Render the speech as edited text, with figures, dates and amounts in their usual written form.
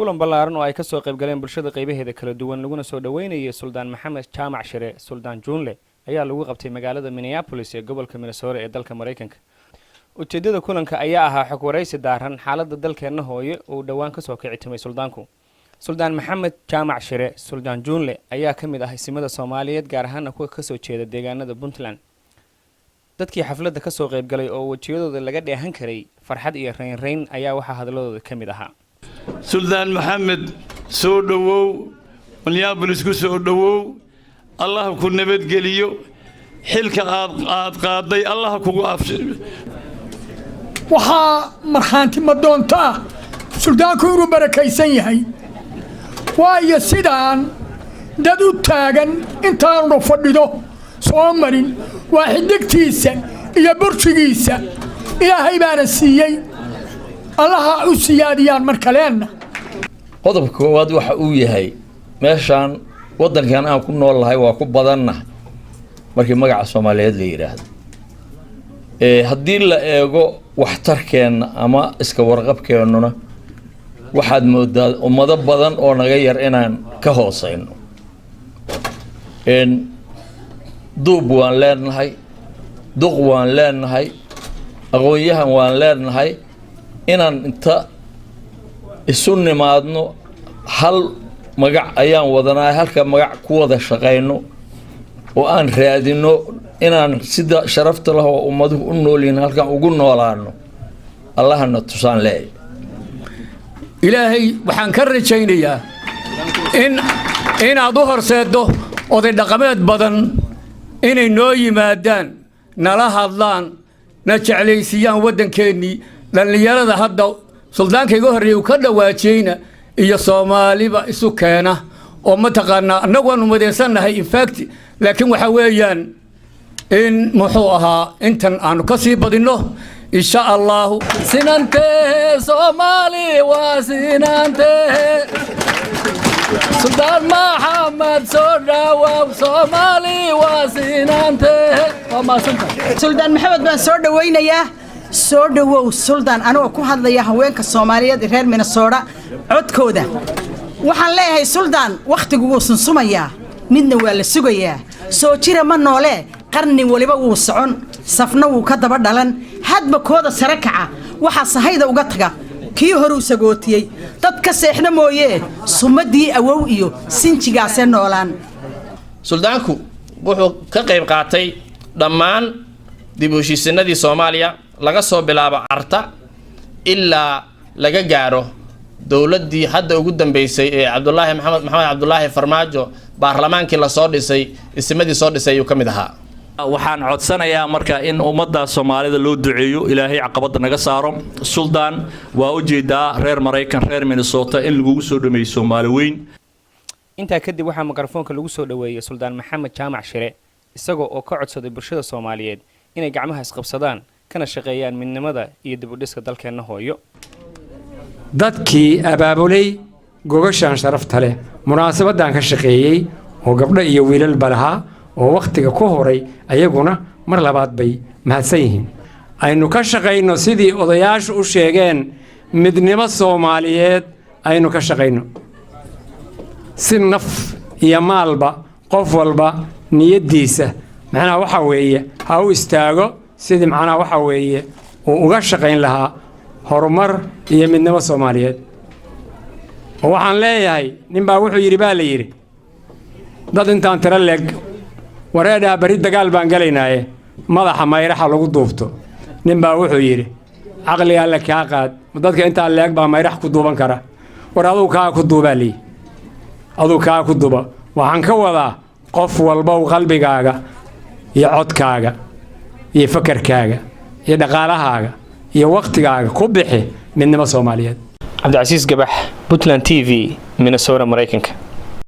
Kulan ballaaran oo ay kasoo qayb galeen bulshada qaybaheeda kala duwan, laguna soo dhoweynayay Suldaan Maxamed Jaamac Shire, Suldaan Juunle, ayaa lagu qabtay magaalada Minneapolis ee gobolka Minnesota ee dalka Maraykanka. Ujeeddada kulanka ayaa ahaa xog waraysi daaran xaaladda dalkeenna hooye uu dhowaan kasoo kicitimay suldaanku. Suldaan Maxamed Jaamac Shire, Suldaan Juunle, ayaa ka mid ah isimada Soomaaliyeed, gaar ahaana kuwa kasoo jeeda deegaanada Puntland. Dadkii xafladda kasoo qayb galay oo wejiyadooda laga dheehan karay farxad iyo raynrayn ayaa waxaa hadalladooda ka mid ahaa: Suldaan Maxamed, soo dhowow. Minneapolis ku soo dhowow. Allah ku nabadgeliyo. Xilka aad qaaday Allah kugu af Waxaa markhaanti madoonto ah suldaanku inuu barakaysan yahay, waayo sidaan dad u taagan intaannu fadhido soo marin. Waa xidigtiisa iyo burjigiisa, Ilaahay baana siiyey, Allaha u siyaadiyaan mar kaleenna. Qodobka koowaad waxa uu yahay, meeshaan waddankan aan ku nool nahay waa ku badanna markii magaca Soomaaliyeed la yidhaahdo. Haddii la eego waxtarkeenna ama iska warqabkeennuna, waxaad moodaa ummado badan oo naga yar inaan ka hooseyno. Duub waan leenahay, duq waan leenahay, aqoon-yahan waan leenahay. Inaan inta isu nimaadno, hal magac ayaan wadanaa, halka magac ku wada shaqayno oo aan raadino inaan sida sharafta lah oo ummaduhu u noolyihin halkan ugu noolaano, Allahana tusaan leeyahy. Ilaahay waxaan ka rajaynayaa in inaad u horseeddo oday dhaqameed badan inay noo yimaadaan, nala hadlaan, na jeclaysiiyaan waddankeennii. Dhallinyarada hadda suldaanka iga horreeyay uu ka dhawaajiyeyna iyo Soomaaliba isu keena oo mataqaanaa annagu waanu midaysannahay in fact, laakiin waxa weeyaan in muxuu ahaa intan aanu ka sii badinno, insha Allahu. Sinantee Soomaali waa sinantee. Suldaan Maxamed, soo dhawaaw. Soomaali waa sinantee. Waa mahadsantahay. Suldaan Maxamed baan soo dhawaynayaa. Soo dhowow, suldaan. Anigoo ku hadlaya haweenka Soomaaliyeed ee reer Minnesota codkooda, waxaan leeyahay, suldaan, wakhtigu wuu sunsumayaa, midna waa la sugayaa. Soo jira ma noolee, qarni waliba wuu socon, safna wuu ka daba dhalan. Hadba kooda sare kaca waxaa sahayda uga taga kii horuu sagootiyey. Dad ka seexna mooyee, sumadii awow iyo sinjigaasee noolaan. Suldaanku wuxuu ka qayb qaatay dhammaan dib u heshiisinadii Soomaaliya, laga soo bilaabo Carta ilaa laga gaaro dowladdii hadda ugu dambeysay ee Cabdulaahi Maxamed, Maxamed Cabdulaahi Farmaajo. Baarlamaankii lasoo dhisay, isimadii soo dhisay ayuu ka mid ahaa. Waxaan codsanayaa marka in ummadda Soomaalida loo duceeyo, Ilaahay caqabadda naga saaro. Suldaan, waa ujeedaa reer Maraykan, reer Minnesota in lagugu soo dhameeyo Soomaali weyn. Intaa kadib waxaa mikrofoonka lagu soo dhoweeyey Suldaan Maxamed Jaamac Shire, isagoo oo ka codsaday bulshada Soomaaliyeed inay gacmaha isqabsadaan kana shaqeeyaan midnimada iyo dib u dhiska dalkeenna hooyo. Dadkii abaabulay gogashaan sharafta leh, munaasabaddan ka shaqeeyey oo gabdho iyo wiilalba lahaa oo wakhtiga ku horay, ayaguna mar labaad bay mahadsan yihiin. Aynu ka shaqayno sidii odayaashu u sheegeen, midnimo Soomaaliyeed aynu ka shaqayno si naf iyo maalba. Qof walba niyaddiisa macnaha waxa weeye ha u istaago sidii macnaha waxa weeye uu uga shaqayn lahaa horumar iyo midnimo Soomaaliyeed. Oo waxaan leeyahay, ninbaa wuxuu yidhi, baa la yidhi, dad intaan tiro leeg wareedhaa, berri dagaal baan gelaynaaye, madaxa mayraxa lagu duubto. Ninbaa wuxuu yidhi, caqliga Alle kaa qaad, dadka intaa leeg baa mayrax ku duuban kara? War aduu kaa ku duubaa liyi, aduu kaa ku duuba. Waxaan ka wadaa, qof walbow qalbigaaga iyo codkaaga iyo fakarkaaga iyo dhaqaalahaaga iyo wakhtigaaga ku bixi midnimo Soomaaliyeed. Cabdicasiis Gabax, Puntland TV, Minnesota, Maraykanka.